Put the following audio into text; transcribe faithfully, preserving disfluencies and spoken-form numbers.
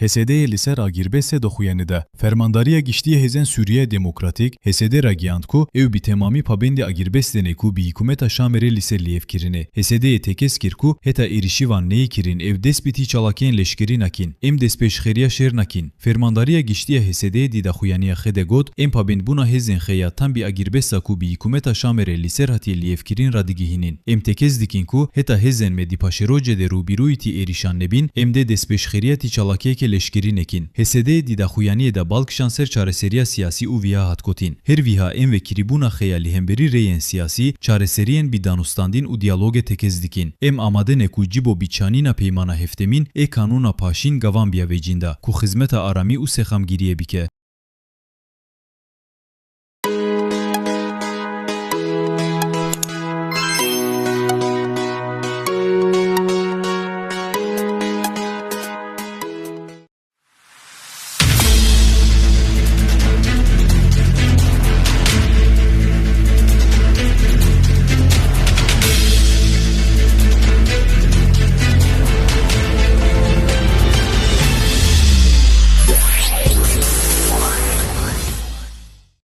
H S D'yê li ser agîrbestê daxuyanî de, Fermandariya Giştî ya Hêzên Sûriyeya Demokratîk, H S D, ragihand ku ew bi temamî pabendî agîrbestê ne ku bi hikûmeta Şamê re li ser liyevkirin e. H S D'yê tekez kir ku heta êrîşî van neyê kirin ew dest bi tî çalakiyên leşkerî nakîn, em destpêşxeriya şer nakîn. Fermandariya Giştî ya H S D'yê di daxuyaniya xwe de got, em pabendbûna hêzên xwe ya tam bi agîrbesta ku bi hikûmeta Şamê re li ser hatiye liyevkirin radigihînin. Em tekez dikin ku heta hêzên me di paşerojê de rûbirûyî tî êrîşan nebîn, em dê destpêşxeriya tî çalakiyeke leşkerî nekin. H S D'yê di daxuyaniyê de bal kişand ser çareseriya siyasî û viha hat gotin, her viha em vekirîbûna xwe ya li hemberî rêyên siyasî, çareseriyên bi danûstandin û diyalogê tekez dikin. Em amade ne ku ji bo biçanîna peymana heftemîn ê kanûna paşîn gavan biya vecîn de, ku xizmeta aramî û sexemgiriyê bike.